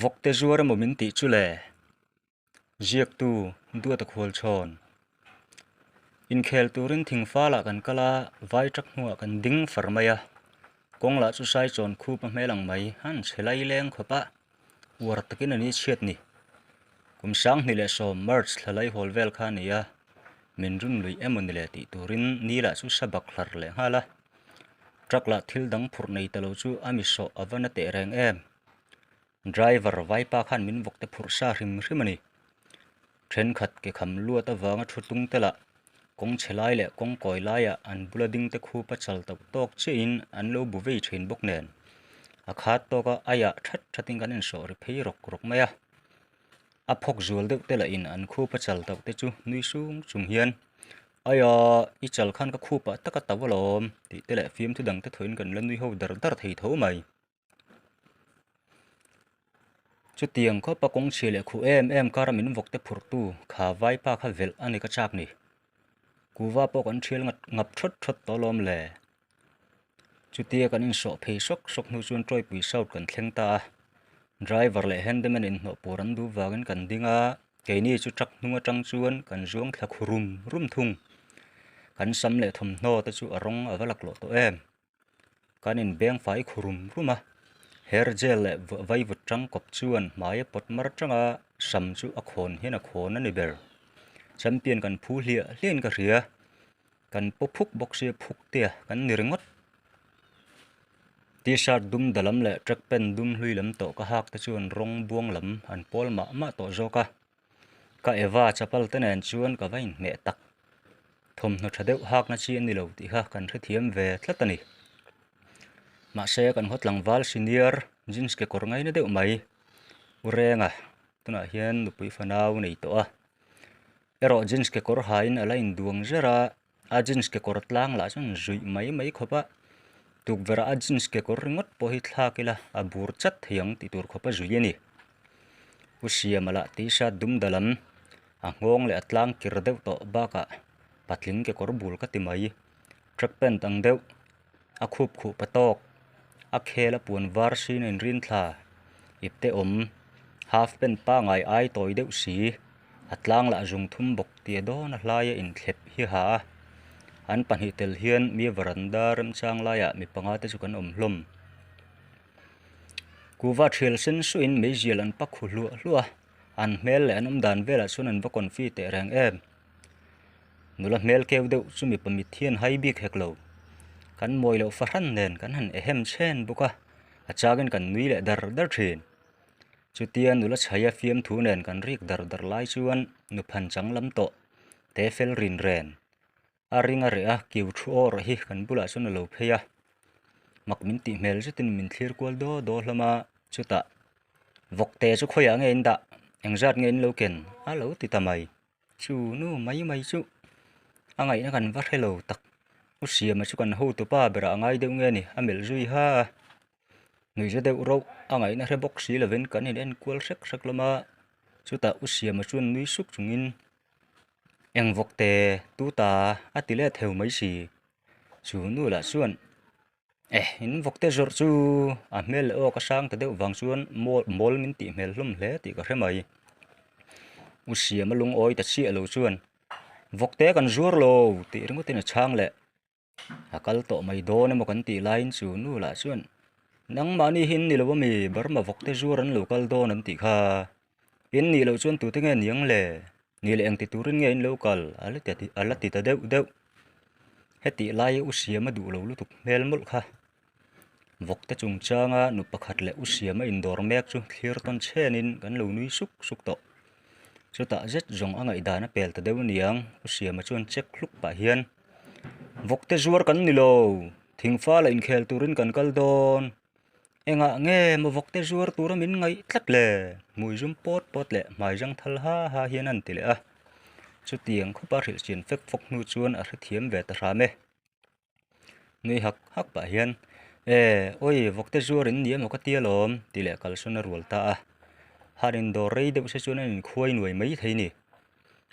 Vawkte zuar emaw min tih chu le? Ziaktu Duata Khualchhawn. Inkhel turin thingfalah kan kal a, vai truck hnuah kan ding far mai a. Kawng lah chu saichawn khup a hmel ang mai, han chhe lai leng khawp a, uar takin a ni chhiat ni. Kum 2010 March thla laihawl vel kha a ni a, min run luih emaw ni le tih turin ni lah chu sa bak hlar leh nghal a. Truck lah thil dang phurh nei ta lo chu a mi sawh a va na teh reng em. Driver vaipa khan min vawk te phurh sa hrim hrim a ni. Thenkhat ke kham luat avanga thu tlung te lah kawng chhe lai leh kawng kawi laiah an bula ding te khupa chal tauh tawk chiahin an lo bu vei thin bawk nen. A khat tawka aiah that thatin kan insawh ri phei rawk rawk mai a. A phawk zual deuh te lahin an khupa chal tauh te chu nui sung chung hian Aia i chal khan ka khupah taka tauh alawm tih te leh fiamthu dang te thawhin kan la nui ho dar dar thei tho mai. Chutiang khawpa kawng chhia leh khuh em em kara min vawk te phurhtu kha vaipa kha velh a ni ka chak ni. Kuva pawh kan thial ngap ngap thawt thawt tawh alawm le. Chutia kan insawh phei sawk sawk hnu chuan Tawipui South kan thleng ta a. Driver leh handyman inhnawh pur an duh vangin kan ding a, keini chu truck hnung atang chuan kan zuang thla khu rum rum thung. Kan sam leh thawmhnaw te chu a rawng a va laklawh tawh em. Kan inbeng fai khu rum rum a, hair gel leh vaivut tang kawp chuan hmai a pawt mar tang a, sam chu a khawn hian a khawn a ni ber. Champion kan phu hliah hliahin ka hria, kan paw phuk bawk sia phuk te a kan ni ringawt. T-shirt dum da lam leh track pant dum hlui lam tawh ka hak te chuan rawng buang lam an pawl mah mah tawh zawk a. Ka Eva chapal te nen chuan ka va inhmeh tak. Thawmhnaw tha deuh hakna chi a ni lo tih kha kan hrethiam ve tlat a ni. Mahse kan haw tlangval senior jeans kekawr ngaina deuh mai U Renga tunah hian nupui fanau nei tawh a. Erawh jeans kekawr hain a la induang zer a. A jeans kekawr tlang lah chuan zuih mai mai khawp a, tukverh ah a jeans kekawr ringawt pawh hi thlak ila a bur chat thei ang tih tur khawp a zuih a ni. U Siama lah t-shirt dum da lam a nghawng leh a tlang kir deuh tawh bakah patling kekawr bul ka ti mai, track pant ang deuh a khup khuh pa tawk, a khel a puan var sin a inrin thla, ipte awm, half pant pangai ai tawi deuh si, a tlang lah zung thum bawk tia dawn a hlaia inthlep hi ha a, an pahnih tel hian mi varanda remchang laiah mi panga te chu kan awm hlawm. Kuhva thial sen suihin meizial an pak hu hluah hluah a, an hmel leh an awm dan velah chuan an va confi teh reng em. Nula hmel keu deuh chu mipa mit hian hai bik hek lo. Kan mawi loh fahran nen kan han ehem chhen bawk a, a changin kan nui leh dar dar thin. Chutia nula chhaia fiamthu nen kan rik dar dar lai chuan nu phan chang lam tawh te fel rin ren. A ring a reh a, kiu thu awr hi kan bulah chuan a lo phei a. Mak min tih hmel zetin min thlir kual daw daw hlawm a, chutah vawkte chu khawiah nge in dah, engzat nge in lo ken a lo ti ta mai. Chu nu mai mai chu a ngaihna kan va hre lo tak. U Siama chu kan hotu pa berah a ngai deuh nge ni, a melh zui ha a. Nuihza deuh rauh a ngaihna hre bawk si lovin kan in enkual hrek hrek hlawm a. Chutah U Siama chuan nui suk chungin eng vawk te tu ta a ti let heu mai si. Chu nu lah chuan Eh in vawk te zawrh chu a hmel leh aw ka sang ta deuh vang chuan mawl mawl min tih hmel hlawm hle tih ka hre mai. U Siama lungawi ta chiah lo chuan vawk te kan zuar lo tih ringawtin a chhang leh. A kal tawh mai dawn emaw kan tih laiin chu nu lah chuan nangmahni hi in ni lo ami Burma vawk te zuar an lo kal dawn an tih kha. In nih loh chuan tute nge niang le? Ni leh engti turin nge in lo kal? A la ti a la ti ta deuh deuh. Hetih lai u Siama duh lo lutuk hmel mawlh kha. Vawkte chungchanga nu pakhat leh u Siama indawr mek chu thlir tawn chhenin kan lo nui suk suk tawh. Chutah zet zawng a ngaihdan a pel ta deuh aniang u Siama chuan check hluk pah hian, Vawkte zuar kan ni lo, thingfa la inkhel turin kan kal dawn. Engah nge maw vawkte zuar tura min ngaih tlat le? Hmui zum pawt pawt leh hmai zang thal ha ha hian a ni leh a. Chutiang khawpa hrilh chian fek fawk hnu chuan a hrethiam ve ta hram e. Nui hak hak pah hian, E, awi vawkte zuar in ni emaw ka ti alawm tih leh kalsawn a rual ta a. Han indawr rei deuh se chuan an inkhuai nuai mai thei ni.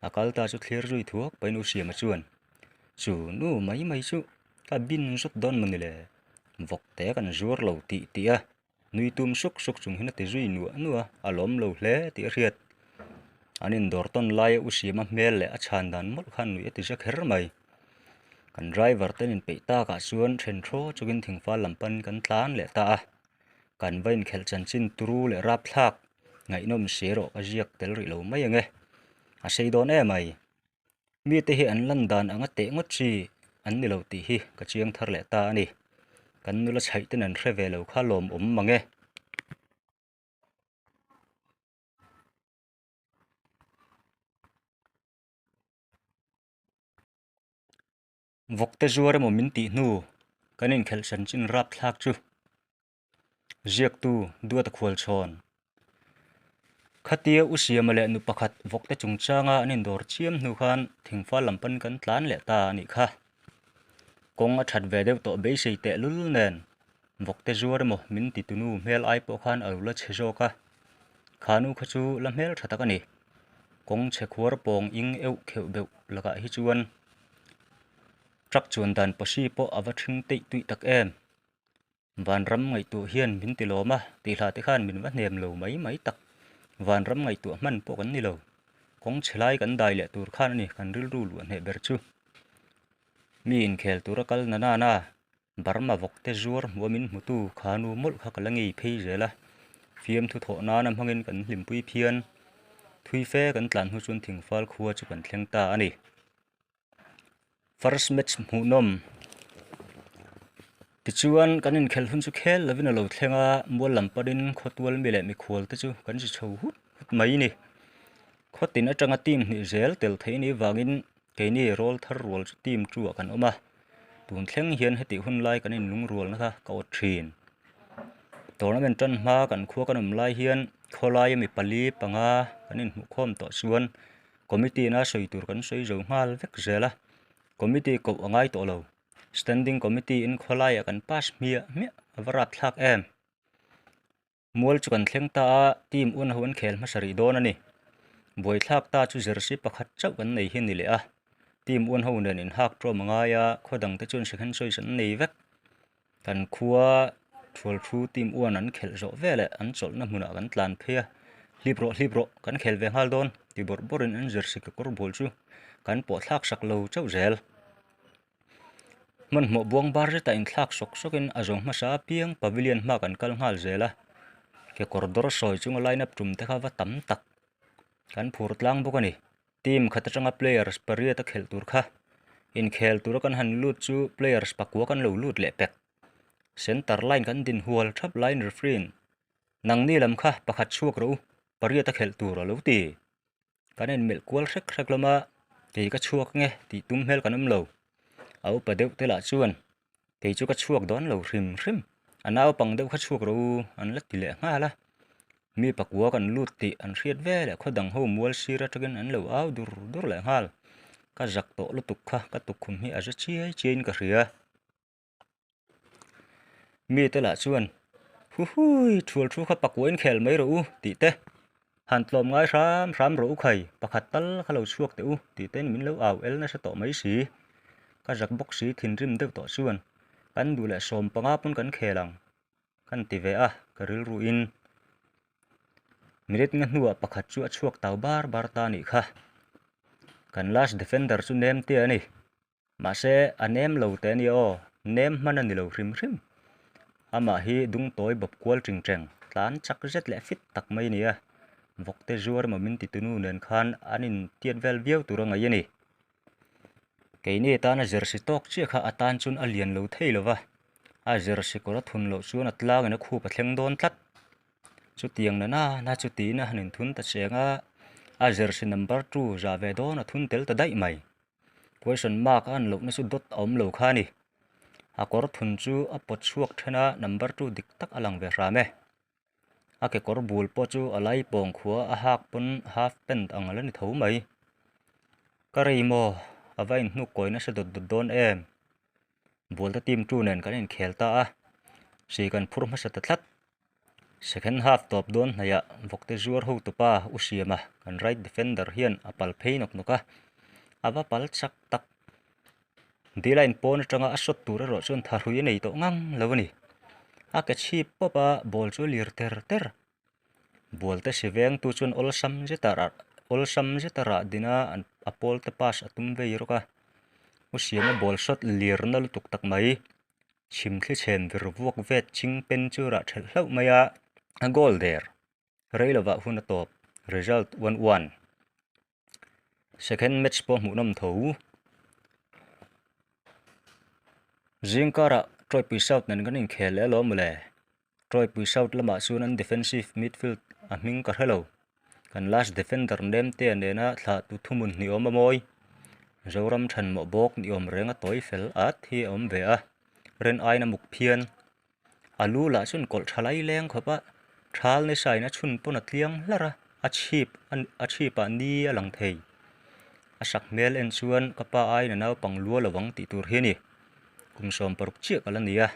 A kal ta chu thlir zui thuak pahin U Siama chuan, Chu nu mai mai chu ka bin zawt dawn maw ni le? Vawk te kan zuar lo tih tih a, nui tum suk suk chung hian a ti zui nuah nuah a, a lawm lo hle tih a hriat. An indawr tawn laia U Siama hmel leh a chhan dan mawlh khan nuih a ti za kher mai. Kan driver ten inpeih takah chuan then thaw chungin thingfal lam panin kan tlan leh ta a. Kan va inkhelh chanchin turu leh rapthlak ngaihnawm si erawh ka ziak tel rih lo mai ang e. A sei dawn em ai. Mite hi an lan dan anga teh ngawt chi an ni lo tih hi ka chiang thar leh ta a ni. Kan nula chhaih ten an hre ve lo kha lawmawm mang e. Vawkte zuar emaw min tih hnu kan inkhelh chanchin rapthlak chu ziaktu Duata Khualchhawn Khatia U Siama leh nu pakhat vawkte chungchanga an indawr chiam hnu khan thingfal lam panin kan tlan leh ta a nih kha. Kawng a that ve deuh tawh beisei tehlul nen vawkte zuar emaw min ti tunu hmel ai pawh khan a lo la chhe zawk a, kha nu kha chu la hmel tha tak a ni. Kawng chhe khuar pawng ing euh kheuh beuh lakah hi chuan truck chuan dan pawsi pawh a va ṭhing teih tuih tak em. Vanram ngaihtuah hian min ti lawm a, tihlah te khan min va hnem lo mai mai tak. Vanram ngaihtuah hman pawh kan ni lo. Kawng chhe lai kan dai leh tur khan a ni kan rilru luah hneh ber chu. Mi inkhel tura kal na nana Burma vawk te zuar hmuh a min hmutu kha nu mawlh kha ka la ngei phei zel a. Fiamthu thawh nana hmangin kan hlimpui phian. Thui fe kan tlan hnu chuan thingfal khua chu kan thleng ta a ni. First match hmuhnawm tichuan kan inkhelh hun chu khel lovin a lo thleng a mual lam panin khawtual mi leh mikhual te chu kan zi chho hut hut mai a ni khawtin atanga team hnih zel tel theih anih vangin keini rawl thar rual chu team two ah kan awm a tun thleng hian hetih hun lai kan inlungrualna kha ka awt thin tournament tan hma kan khua kan awm lai hian khawlaia mi pali panga kan inhmuhkhawm tawh chuan Committee ina sawi tur kan sawi zo nghal vek zel a, committee koh a ngai tawh lo. Standing committee in khawlaiah kan pass hmiah hmiah a va rap thlak em. Mual chu kan thleng ta a, team un ho an khel hmasa rih dawn a ni. Buaithlak ta chu jersey pakhat chauh kan nei hi a ni leh a, team un ho nen inhak tawm a ngai a, khaw dangte chuan second choice an nei vek. Kan khua thual thu team uan an khelh zawh veleh an chawlhna hmunah kan tlan phei a, hlip rawh hlip rawh kan khel ve nghal dawn ti bawrh bawrhin an jersey kekawr bul chu kan pawh thlak sak lo chauh zel. Hmanhmawh buang bar zetah inthlak sawk sawkin a zawng hmasa apiang pavilion hma kan kal nghal zel a, kekawr dawr sawi chunga line up tum te kha va tam tak kan phur tlang bawk a ni. Team khat atanga players pariat a khelh tur kha inkhel tura kan han lut chu players pakua kan lo lut leh pek. Center line kan din hual thap laiin referee in nangni lam kha pakhat chhuak rawh u pariat a khelh tur a lo ti. Kan inmelh kual hrek hrek lawm a kei ka chhuak nge tih tum hmel kan awm lo. A upa deuh te lah chuan kei chu ka chhuak dawn lo hrim hrim a naupang deuh kha chhuak rawh u an la ti leh nghal a. Mi pakua kan lut tih an hriat ve leh khaw dang ho mual sir atangin an lo au dur dur leh nghal. Ka zak tawh lutuk kha ka tukkhum hi a za chiai chiaiin ka hria. Mite lah chuan Huhui thual thu kha pakua in khel mai rawh u tih te han tlawm ngai hram hram rawh u khai pakhat tal kha lo chhuak teh u tih tein min lo au el nasa tawh mai si. Ka zak bawk si thinrim deuh tawh chuan kan duh leh 15 pawn kan khel ang. Kan ti ve a, ka rilruin minute nga hnuah pakhat chu a chhuak tau bar bar ta anih kha. Kan last defender chu nem te a ni. Mahse a nem lo teh a nia aw, nem hman a ni lo hrim hrim. Amah hi dung tawi bawp kual ting teng, tlan chak zet leh fit tak mai a ni a. Vawkte zuar emaw min ti tunu nen khan an intiat vel viau tur a ngaih a ni. Keini tana jersey tawk chiah kha a tan chuan a lian lo thei lo va, a jersey kawr a thun loh chuan a tlangin a khup a thleng dawn tlat. Chutiang na na chu tiin a han inthun ta cheng a, a jersey number two zah ve dawn a thun tel ta daih mai. Question mark a han lohna chu dawt a awm lo kha a ni. A kawr thun chu a pawt chhuak then a, number two dik tak a lang ve hram e. A kekawr bul pawh chu a lai pawng khua a hak pawn half pant ang a la ni tho mai. Ka rei maw? A va inhnuk kawi nasa dawt dawt dawn em? Bualta team two nen kan inkhel ta a, si kan phur hmasa ta tlat. Second half tawp dawn hnaihah vawkte zuar hotupa U Siama kan right defender hian a pal phei nawk nawk a, a va pal chak tak. D-line pawn atanga a shot tur erawh chuan thahrui a nei tawh ngang lo a ni. A ke chhip pawp a, ball chu a lir ter ter. Bualte si vengtu chuan awlsam zeta rah awlsam zeta rah din a a pawl te pass a tum vei rawk a. U Siama ball shot lirna lutuk tak mai. Chhimthli chhen vir vuak vet ching pen chu rah thelh hlauh mai a, a goal der. Rei lovah hun a tawp. Result 1-1. Second match pawh hmuhnawm tho. Zingkarah Troypui South nen kan inkhel leh alawm mawle. Troypui South lamah chuan an defensive midfield a hming ka hre lo. Kan last defender Nemtea nena thlah tu thuhmun hnih awm a mawi. Zoram thanmawh bawk ni awm reng a tawi fel at hi a awm ve a, rin aiin a muk phian. A lu lah chuan kawlh tha lai leng khawp a, thal ni sain a chhun pawn a tliang hlar a, a chhip a chhipah ni a lang thei. A sak hmel en chuan ka pa aiin a naupang lua lo ang tih tur hi a ni. Kum 60 chiah ka la ni a.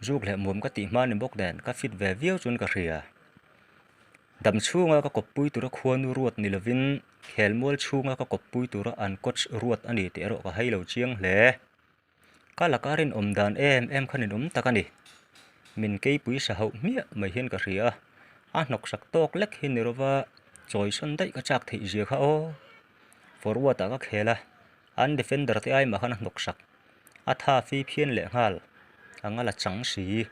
Zuk leh muam ka tih hma ni bawk nen ka fit ve viau chuan ka hria. Dam chhunga ka kawppui tura khuanu ruat ni lovin khelmual chhunga ka kawppui tura an coach ruat a ni tih erawh ka hai lo chiang hle. Ka laka rinawm dan em em kha ninawm tak a ni. Min keipui sa hauh hmiah mai hian ka hria a, a hnawksak tawk lek hi ni rova chawisawn daih ka chak theih zia kha aw. Forward ah ka khel a, an defender te ai mah khan a hnawksak. A tha fi phian leh nghal ang a la chang si.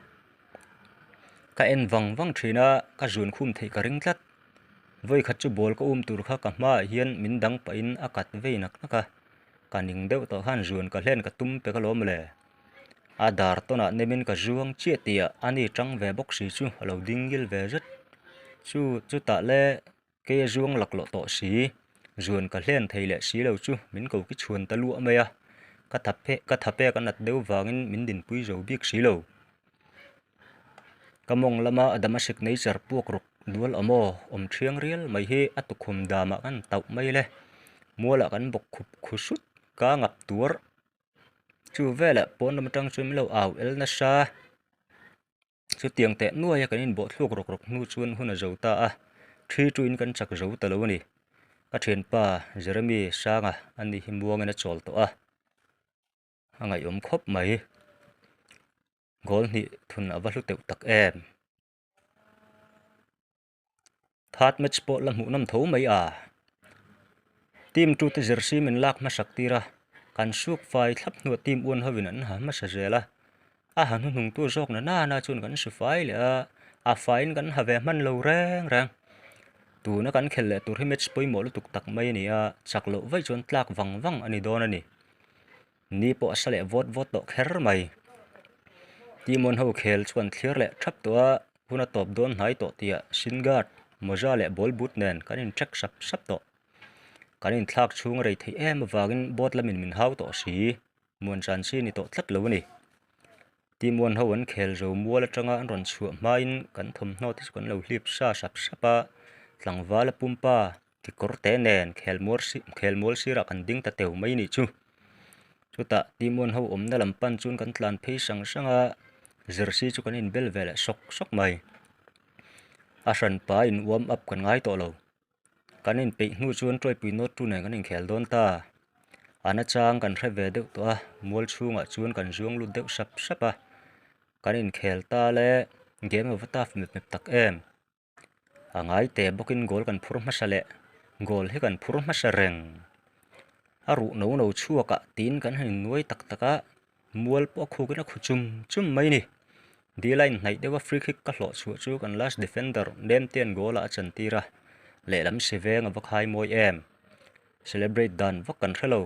Ka en vang vang thin a, ka zun khum theih ka ring tlat. Vawikhat chu ball ka um tur kha ka hmaah hian min dang pahin a kat vei nak nak a, ka ning deuh tawh khan zun ka hlen ka tum pek alawm le. A dar tawnah nemin ka zuang chiah tih ah ani tang ve bawk si chu a lo ding ngil ve zet. Chu chutah le Kei a zuang laklawh tawh si, zuan ka hlen thei leh si lo chu min ko ki chhuan ta luah mai a, ka tha ka tha pek a nat deuh vangin min dinpui zo bik si lo. Ka mawng lama a dam a sik nei char puak ruk dual awm aw, awm thiang rial mai hi a tukhum damah kan tauh mai le, mualah kan bawk khup khu sut ka ngap tuar. Chu velah pawn lam atang chuan min lo au el nasa. Chutiang teh nuaia kan inbawh thluk rawk rawk hnu chuan hun a zo ta a, thi tuin kan chak zo ta lo a ni. Ka thianpa Jeremy Sanga a ni hi muangin a chawl tawh a, a ngaihawm khawp mai. Goal hnih thun a va hlu teuh tak em. Third match pawh la hmuh nawm tho mai a. Team tu te jersey min lak hmasak tir a, kan suk fai thlap hnuah team uan hovin an ha hmasa zel a. A ha hnuhnung tu zawk na nana chuan kan su fai leh a, a faiin kan ha ve hman lo reng reng. Tuna kan khelh leh tur hi match pawimawh lutuk tak mai a ni a, chak loh vaih chuan tlak vang vang a ni dawn a ni. Ni pawh a sa leh vawt vawt tawh kher mai. Timon ho khel chuan thlir leh thap tawh a, hun a tawp dawn hnai tawh tihah shin guard, mawza leh ball boot nen kan in check sap sap tawh. Kan inthlak chhung a rei theih em avangin board lamin min hau tawh si, muan chan chi ni tawh tlat lo a ni. Timon ho an khel zo mual atanga an rawn chhuah hmain kan thawmhnaw te chu kan lo hlip sa sap sap a, tlangval a pumpa Kekawr te nen khelmual sirah kan ding ta teu mai nih chu. Chutah Timon ho awmna lam pan chuan kan tlan phei sang sang a, jersey chu kan inbel ve leh sawk sawk mai. A hranpa in warm up kan ngai tawh lo. Kan inpeih hnu chuan Tawipui North tu nen kan inkhel dawn ta. A nachang kan hre ve deuh tawh a, mual chhungah chuan kan zuang lut deuh sap sap a. Kan inkhel ta le, game a va tough mep mep tak em. A ngai teh bawkin goal kan phur hmasa leh goal hi kan phur hmasa reng. A ruh no no chhuakah tiin kan han innuai tak tak a, mual pawh a khukin a khu chum chum mai a ni. D-line hnaih deuha free kick ka hlawh chhuah chu kan last defender Nemtean goal ah a chantir a, lehlam si veng a va khai mawi em. Celebrate dan vak kan hre lo.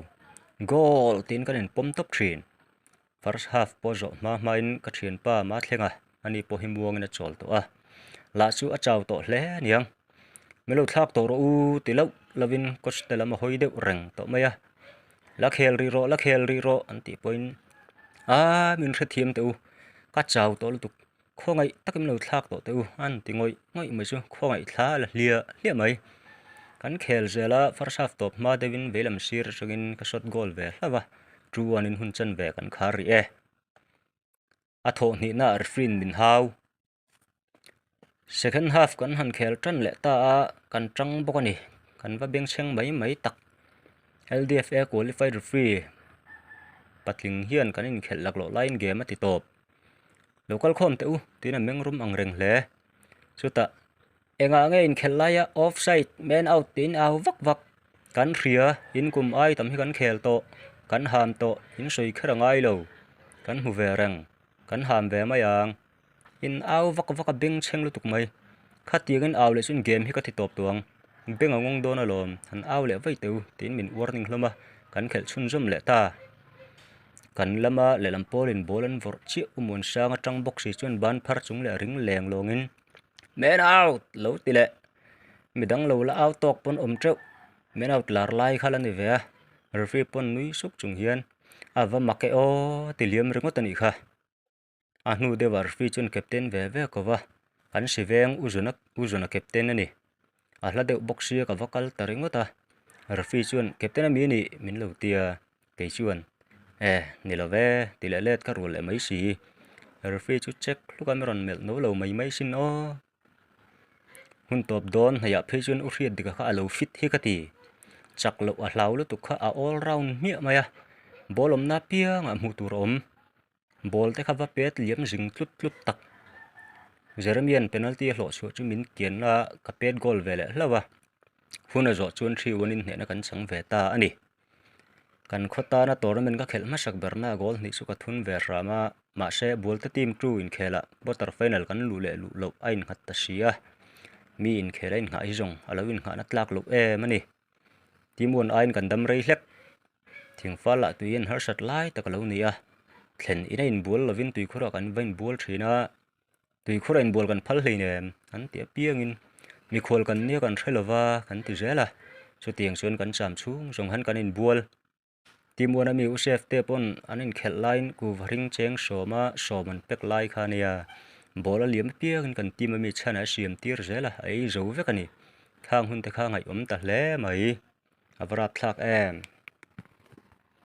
Goal tiin kan inpawm tawp thin. First half pawh zawh hma hmain ka thianpa ma thleng a, ani pawh hi muangin a chawl tawh a. Lah chu a chau tawh hle aniang. Min lo thlak tawh rawh u ti loh lovin coach te lam a hawi deuh reng tawh mai a. La khel rih rawh, la khel rih rawh an tih pawhin aa min hrethiam teh u, ka chau tawh lutuk, khawngaih takin min lo thlak tawh teh u an ti ngawih ngawih mai chu khawngaih thla a la hliah hliah mai. Kan khel zel a, first half tawp hma deuhin veilam sir atangin ka shot goal ve hlauh a. Chuanin hun chanve kan khar rih e. A thawh hnihna referee in min hau. Second half kan han khel tan leh ta a, kan tang bawk a ni. Kan va bengchheng mai mai tak. LDFA qualified referee patling hian kan inkhelh laklawh laiin game a ti tawp. Lo kal khawm teh u, tiin a meng rum ang reng hle. Chutah, engah nge inkhelh laia offside, man out tiin au vak vak. Kan hria, in kum ai tam hi kan khel tawh, kan ham tawh, in sawi kher a ngai lo. Kan hmu ve reng, kan ham ve mai ang. In au vak vak a beng chheng lutuk mai. Khatiangin au leh chuan game hi ka ti tawp tawh ang. Beng a ngawng dawn alawm, han au leh vaih teh u tiin min warning hlawm a, kan khelh chhunzawm leh ta. Kan lama lehlam pawlin ball an vawrh chiah u Muansang atang bawk si chuan ban phar chung leh ring leng lawngin Man out! lo ti leh. Midang lo la au tawk pawn awm teuh. Man out lar lai kha la ni ve a, referee pawn nui suk chung hian a va mak e aw ti liam ringawt a nih kha. A hnu deuhah referee chuan captain ve ve ko va, kan si veng u Zuna u Zuna captain a ni. A hla deuh bawk sia ka va kal ta ringawt a, referee chuan captain ami a nih min lo ti a, kei chuan e ni lo ve ti leh let ka rual leh mai si. Referee chu check hluk a mi rawn melh no lo mai mai sin aw. Hun tawp dawn hnaihah phei chuan u hriat dika kha a lo fit hi ka ti. Chak loh a hlau lutuk kha a all round hmiah mai a, ball awmna apiangah hmuh tur a awm. Ball te kha va pet liam zing tlut tlut tak. Jeremian penalty a hlawh chhuah chu min kian a, ka pet goal ve leh hlauh a. Hun a zawh chuan 3-1 in hnehna kan chang ve ta a ni. Kan khaw tana tournament ka khelh hmasak berna goal hnih chu ka thun ve hram a, mahse Bualte team two inkhelah quarter final kan luh leh luh loh a innghat ta si a. Mi inkhel a innghah hi zawng a lo innghahna tlak loh em a ni. Team one aiin kan dam rei hlek. Thingfal lah tui an harsat lai tak a lo ni a, thlen ina inbual lovin tuikhurah kan va inbual thin a, tuikhurah inbual kan phal hleinem an ti apiangin mikhual kan nia kan hre lova kan ti zel a, chutiang chuan kan cham chhung zawng han kan inbual. Timuana mi U Chef te pawn an inkhelh laiin kuva hring cheng sawma sawm an pek lai kha a nia, ball a liam apiangin kan team ami chhan a siam tir zel a, a ei zo vek a ni. Khang hun te kha ngaihawm ta hle mai. A va rapthlak em?